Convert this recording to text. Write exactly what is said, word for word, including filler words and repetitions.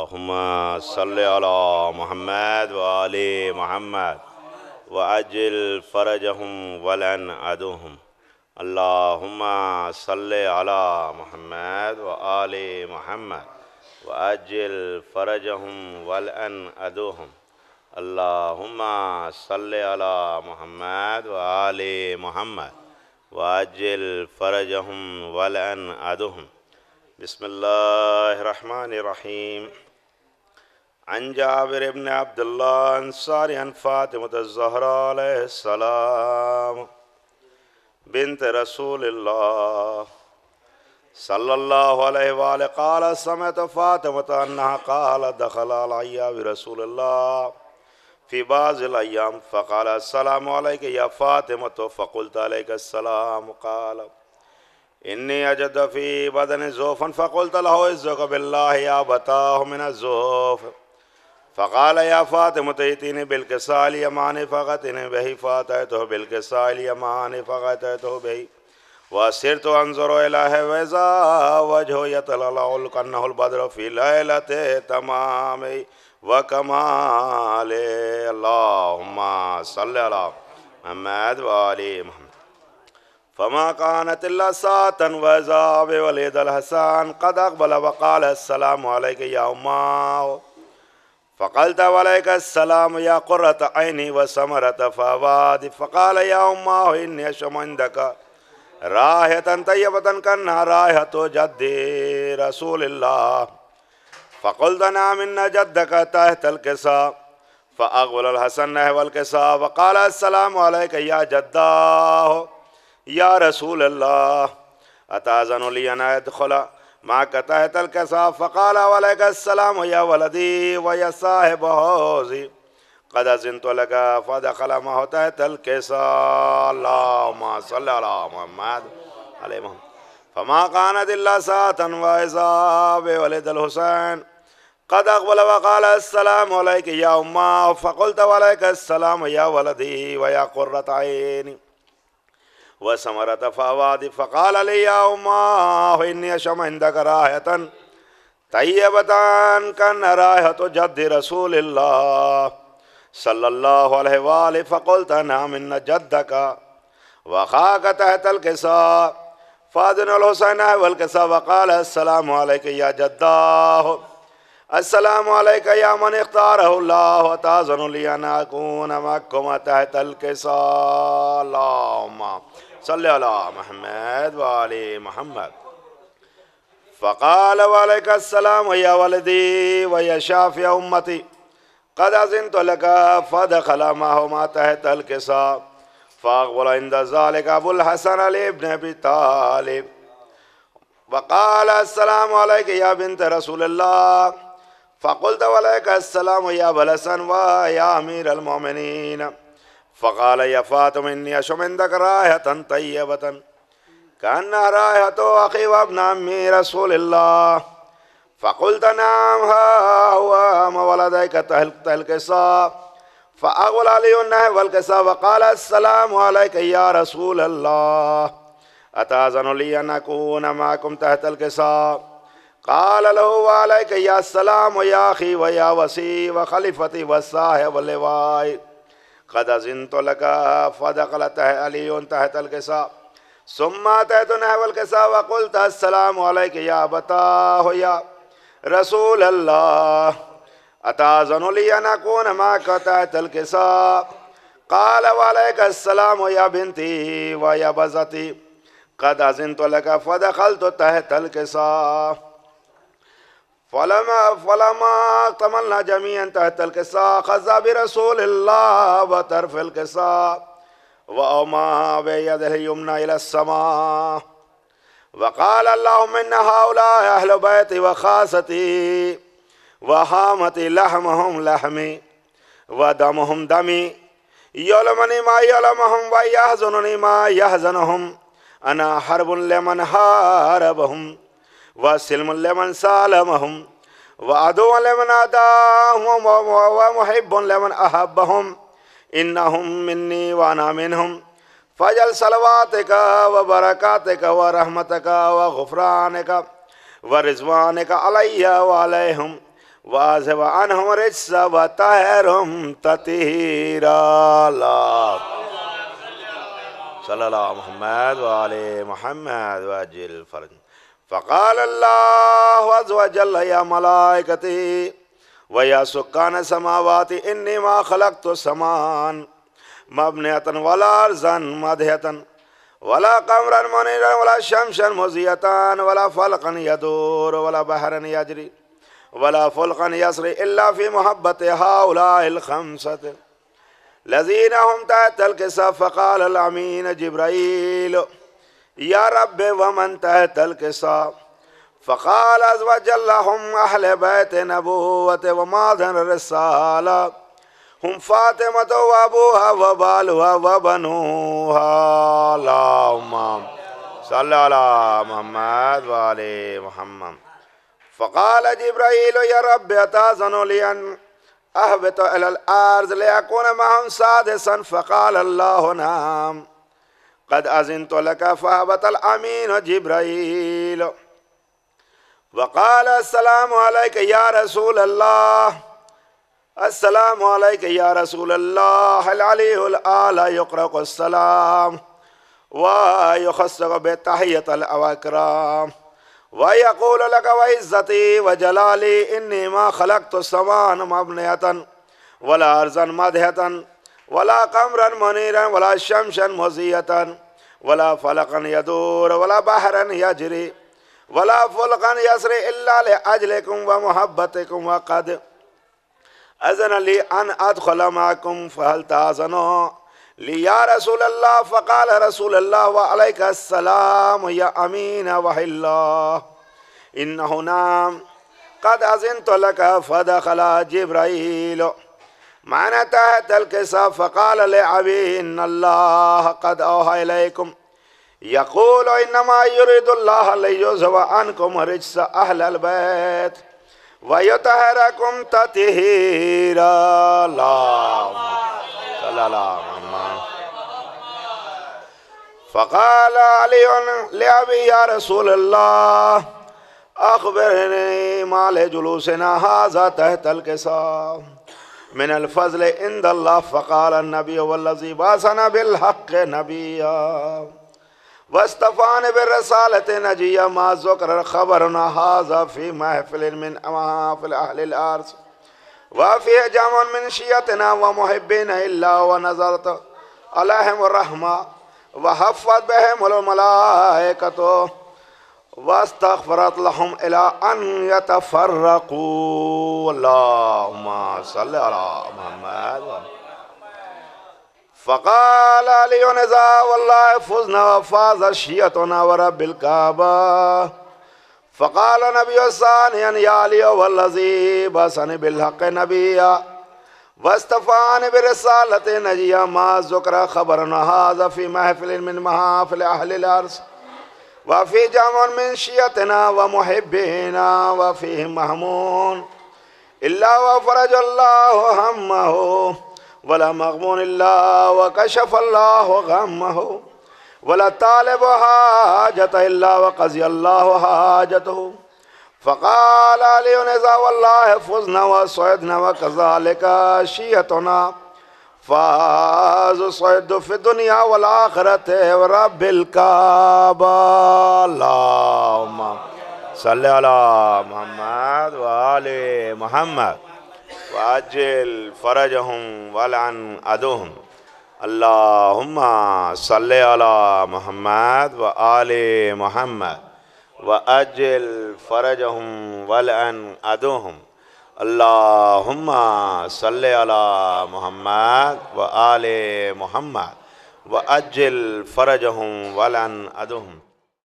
اللهم صل على محمد وآل محمد وعجل فرجهم ولعن عدوهم. اللهم صل على محمد وآل محمد وعجل فرجهم ولعن عدوهم. اللهم صل على محمد وآل محمد وعجل فرجهم ولعن عدوهم. بسم الله الرحمن الرحيم. عن جابر بن عبد الله الأنصاري عن فاطمة الزهراء عليه السلام بنت رسول الله صلى الله عليه وآله قال: سمعت فاطمة أنها قال: دخل علي برسول الله في بعض الأيام فقال: السلام عليك يا فاطمة، فقلت: عليك السلام. قال: إني أجد في بدني ضعفا، فقلت له: أعوذك بالله يا أبتاه من الضعف. فقال: يا فاطمة، ائتيني بالكساء اليماني فغطني به، فأتيته بالكساء اليماني فغطيته به، وسرت أنظر إليه وإذا وجهه يتلألأ كأنه البدر في ليلة تمامه وكماله. اللهم صل على محمد وآل محمد. فما كانت إلا ساعة وإذا بولدي الحسن قد أقبل وقال: السلام عليك يا أماه. فقلت: وعليك السلام يا قرة عيني وثمرة فؤادي. فقال: يا أماه، إني أشم عندك رائحة طيبة كأنها رائحة جدي رسول الله. فقلت: نعم، إن جدك تحت الكساء. فأقبل الحسن نحو الكساء وقال: السلام عليك يا جداه، يا رسول الله، أتأذن لي أن أدخل معك تحت الكساء؟ فقال: وعليك السلام يا ولدي ويا صاحب حوضي، قد أذنت لك. فدخل معه تحت الكساء. اللهم صل على محمد، على محمد. فما كانت إلا ساعة وإذا بولدي الحسن قد أقبل وقال: السلام عليك يا أماه. فقلت: وعليك السلام يا ولدي ويا قرة عيني وثمرة فؤادي. فقال لي: يا أماه، إني أشم عندك رائحة طيبة كأنها رائحة جد رسول الله صلى الله عليه وآله. فقلت: نعم، إن جدك وأخاك تحت الكساء. فأذن الحسن نحو الكساء وقال: السلام عليك يا جداه، السلام عليك يا من اختاره الله، أتأذن لي أن أكون معكما تحت الكساء؟ اللهم صل على محمد وآل محمد. فقال: وعليك السلام يا ولدي ويا شافع أمتي، قد أذنت لك. فدخل معهما تحت الكساء، فأقبل عند ذلك أبو الحسن علي بن أبي طالب وقال: السلام عليك يا بنت رسول الله. فقلت: وعليك السلام يا أبا الحسن ويا أمير المؤمنين. فقال: يا فاطمة، إني أشم عندك رائحة طيبة كأنها رائحة أخي وابن عمي رسول الله. فقلت: نعم، ها هو أم ولديك تحت الكساء. فأقبل علي نحو الكساء وقال: السلام عليك يا رسول الله، أتأذن لي أن أكون معكم تحت الكساء؟ قال له: وعليك يا السلام يا أخي ويا وصي وخليفتي وصاحب اللواء، قد أذنت لك. فدخل تح-، علي تحت الكساء، ثم أتيت نحو الكساء وقلت: السلام عليك يا أبتاه يا رسول الله، أتأذن لي أن أكون معك تحت الكساء؟ قال: وعليك السلام يا بنتي ويا بزتي، قد أذنت لك. فدخلت تحت الكساء، فلما، فلما اكتملنا جميعا تحت الكساء، أخذ برسول الله بطرف الكساء وأومأ بيده اليمنى إلى السماء وقال: اللهم إن هؤلاء أهل بيتي وخاصتي وهامتي، لحمهم لحمي ودمهم دمي، يؤلمني ما يؤلمهم ويحزنني ما يحزنهم. أنا حرب لمن حاربهم وسلم لمن سالمهم وعدو لمن عاداهم و-، و-، ومحب لمن أحبهم. إنهم مني وأنا منهم. فاجعل صلواتك وبركاتك ورحمتك وغفرانك ورضوانك علي وعليهم واذهب عنهم الرجس وطهرهم تطهيرا. الله صلى الله محمد وآل محمد وعجل فرج. فقال الله عز وجل: يا ملائكتي ويا سكان السماوات، إني ما خلقت سماء مبنية ولا أرضا مدحية ولا قمرا منيرا ولا شمسا مضيئة ولا فلكا يدور ولا بحرا يجري ولا فلكا يسري إلا في محبة هؤلاء الخمسة الذين هم تحت الكساء. فقال الأمين جبريل: يا رب، ومن تحت الكساء؟ فقال عز وجل: هم أهل بيت النبوة ومعدن الرسالة، هم فاطمة وأبوها وبالها وبنوها. اللهم صل على محمد وآل محمد. فقال جبريل: يا رب، أتأذن لي أن أهبط إلى الأرض لأكون معهم سادسا؟ فقال الله: نعم، قد أذنت لك. فهبط الأمين جبريل وقال: السلام عليك يا رسول الله، السلام عليك يا رسول الله. العلي الأعلى يقرأ السلام ويخصك بالتحية الأكرم ويقول لك: وعزتي وجلالي، إني ما خلقت سماء مبنية ولا أرضا مدحية ولا قمرا منيرا ولا شمسا مضيئة ولا فلكا يدور ولا بحرا يجري ولا فلكا يسري إلا لأجلكم ومحبتكم، وقد أذن لي أن أدخل معكم، فهل تأذن لي يا رسول الله؟ فقال رسول الله: وعليك السلام يا أمين وحي الله، إنه نعم، قد أذنت لك. فدخل جبريل معنا تحت الكساء فقال لأبي: إن الله قد أوحى إليكم يقول: إنما يريد الله ليذهب عنكم رجس أهل البيت ويطهركم تطهيرا. اللهم صل على محمد. فقال علي لأبي: يا رسول الله، أخبرني ما لجلوسنا هذا تحت الكساء من الفضل عند الله. فقال النبي: والذي بعثنا بالحق نبيا واصطفاني بالرسالة نجيا، ما ذكر خبرنا هذا في محفل من محافل أهل الأرض وفيه جمع من شيعتنا ومحبين إلا ونزلت عليهم الرحمة وحفت بهم الملائكة واستغفرت لهم إلى أن يتفرقوا. اللهم صل على محمد. فقال علي: إذا والله فزنا وفاز شيعتنا ورب الكعبة. فقال النبي ثانيا: يا علي، والذي بعثني بالحق نبيا واصطفاني برسالة نجيا، ما ذكر خبرنا هذا في محفل من محافل أهل الأرض وفي جمع من شيعتنا ومحبينا وفيهم مهمون إلا وفرج الله همه، ولا مغمون إلا وكشف الله غمه، ولا طالب حاجة إلا وقضي الله حاجته. فقال علي: إذا والله فزنا وسعدنا وكذلك شيعتنا، فاز سعد في الدنيا والآخرة ورب الكعبة. اللهم صل على محمد وآل محمد وعجل فرجهم والعن عدوهم. اللهم صل على محمد وآل محمد وعجل فرجهم والعن عدوهم. اللهم صل على محمد وآل محمد وعجل فرجهم والعن عدوهم.